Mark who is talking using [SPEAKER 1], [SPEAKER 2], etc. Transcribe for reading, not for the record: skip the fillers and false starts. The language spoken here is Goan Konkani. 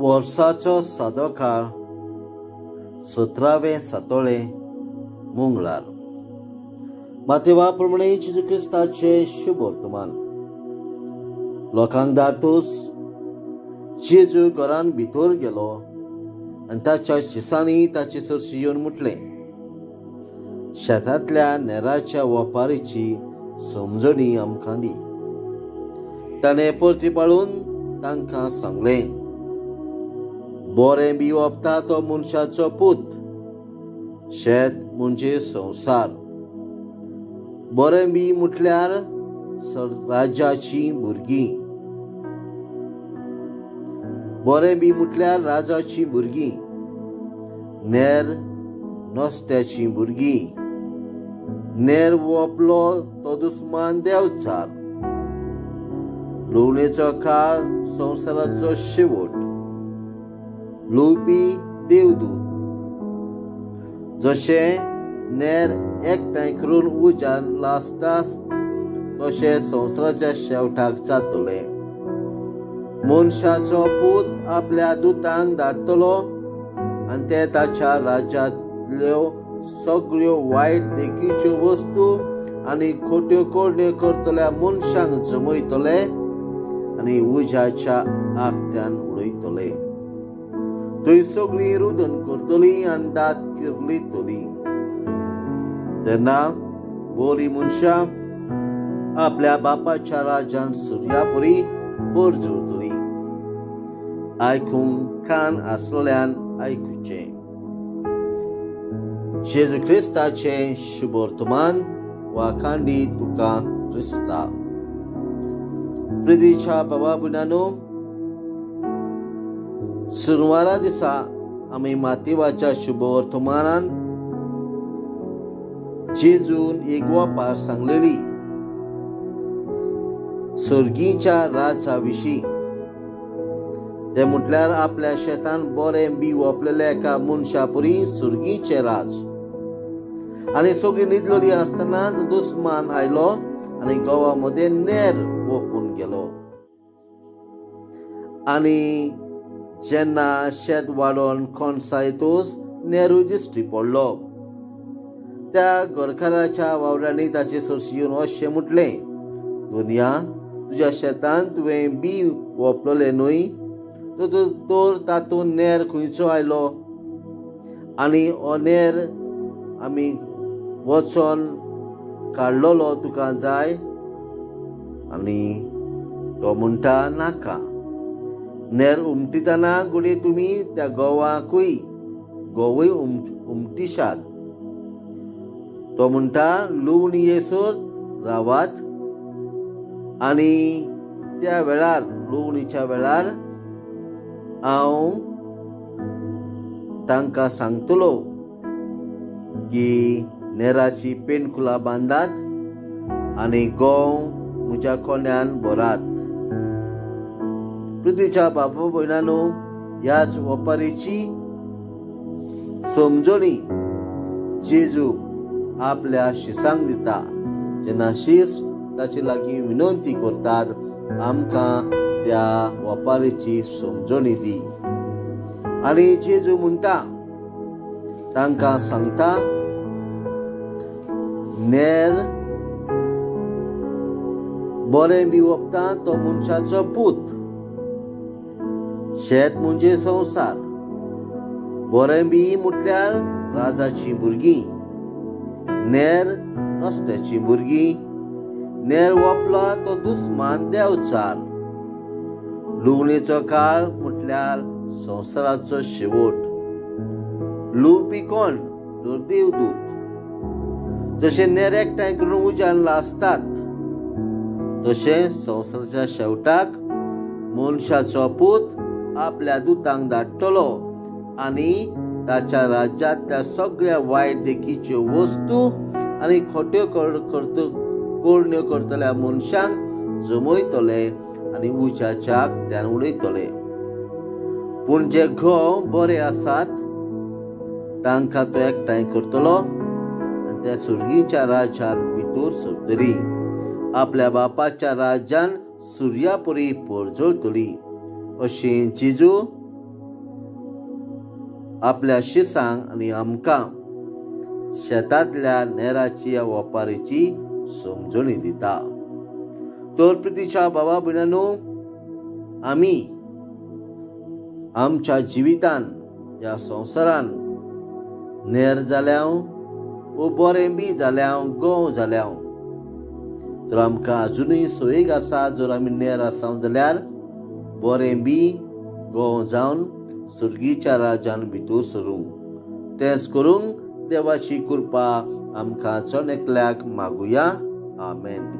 [SPEAKER 1] वर्साचो सादो काळ 17वें सातोळें मंगळार. मातेवा प्रमाणे जेजू क्रिस्ताचें शुभ वर्तमान. लोकांक धाडतूच जेजू घरान भितर गेलो आनी ताच्या शिसांनी ताचे सरशी येवन म्हटलें, शेतांतल्या नेराच्या वपारीची समजणी आमकां दी. ताणें परती पाळून तांकां सांगलें, बरें बी ओंपता तो मनशाचो पूत, शेत म्हणजे संवसार. बरें बी म्हटल्यार राजाचीं भुरगीं. बरें बी म्हटल्यार राजाचीं भुरगीं, नेर नस्त्याचीं भुरगीं. नेर वोपलो तो दुस्मान देवचार. लुवणेचो काळ संवसाराचो शेवट. लुवपी देवदूत. जशें नेर एकठांय करून उज्यान लासता तशें संवसाराच्या शेवटाक जातलें. मनशाचो पूत आपल्या दुतांक धाडटलो आनी ते ताच्या राज्यांतल्यो सगळ्यो वायट देखीच्यो वस्तू आनी खोट्यो करण्यो करतल्या मनशांक जमयतले आनी उज्याच्या आगट्यान उडयतले. थंय सगळीं रुदन करतलीं आनी दांत किर्लितलीं. तेन्ना बरीं मनशां आपल्या बापाच्या राज्यान सुर्यापरी परजळटलीं. आयकूंक कान आसलेल्यान आयकुचें. जेजू क्रिस्ताचें शुभ वर्तमान. वाखांडी तुका क्रिस्ता. प्रितीच्या बाबा भयणांनो, सुरवारा दिसा आमी मातेवाच्या शुभ वर्तमानान जेजून एक वपार सांगलेली सर्गीच्या राजा विशीं. ते म्हटल्यार आपल्या शेतान बरें बी वोपलेल्या एका मनशापरी सर्गीचें राज. आनी सगळीं न्हिदलेली आसतना दुस्मान आयलो आनी गोवा मदें नेर वोपून गेलो. आनी जेन्ना शेत वाडोवन कोणसायतूच नेरूय दिश्टी पडलो. त्या घरकाराच्या वावरांनी ताचे सरशी येवन अशें म्हटलें, दुनिया, तुज्या शेतान तुवें बी वोपलेलें न्हय, तर तातूंत नेर खंयचो आयलो? आनी हो नेर आमी वचोन काडलेलो तुका जाय? आनी तो म्हणटा, नाका. नेर उमटितना घडये तुमी त्या गोवाकूय गोवूय उमटिशात. तो म्हणटा, लुवणी येसर रावात आनी त्या वेळार लुवणीच्या वेळार हांव तांकां सांगतलो की नेराची पेंडकुलां बांदात आनी गोंव म्हज्या कोण्यान भरात. पृथ्वीच्या बाबा भयणांनो, ह्याच वपारीची समजणी जेजू आपल्या शिसांक दिता. जेन्ना शीस ताचे लागीं विनंती करतात, आमकां त्या वपारीची समजणी दी. आनी जेजू म्हणटा, तांकां सांगता, नेर बरें बी वोपता तो मनशाचो पूत, शेत म्हणजे संवसार. बरें बी म्हटल्यार राजाचीं भुरगीं, नेर नस्त्याचीं भुरगीं. नेर वोपला तो दुस्मान देवचार. लुवणेचो काळ म्हटल्यार संवसाराचो शेवट. लुवपी कोण? तर देवदूत. जशें नेर एकठांय करून उज्यान लासतात तशें संवसाराच्या शेवटाक मनशाचो पूत आपल्या दुतांक धाडटलो आनी ताच्या राज्यांतल्या सगळ्या वायट देखीच्यो वस्तू आनी खोट्यो करण्यो करतल्या मनशांक जमयतले आनी उज्याच्या आगट्यान उडयतले. पूण जे घोव बरे आसात तांकां तो एकठांय करतलो आनी त्या सुर्गीच्या राज्यान भितर सरतली. आपल्या बापाच्या राज्यान सुर्यापरी परजळटली अशें जेजू आपल्या शिसांक आनी आमकां शेतांतल्या नेराची वपारीची समजणी दिता. तर प्रितीच्या बाबा भयणांनो, आमी आमच्या जिवितान ह्या संवसारान नेर जाल्या वो बरें बी जाल्या गोंव जाल्या तर आमकां आजुनूय सोयीक आसा. जर आमी नेर आसा जाल्यार बरें बी गोंव जावन सुर्गीच्या राजान भितर सरूंक, तेंच करूंक देवाची कृपा आमकां चण एकल्याक मागुया. आमेन.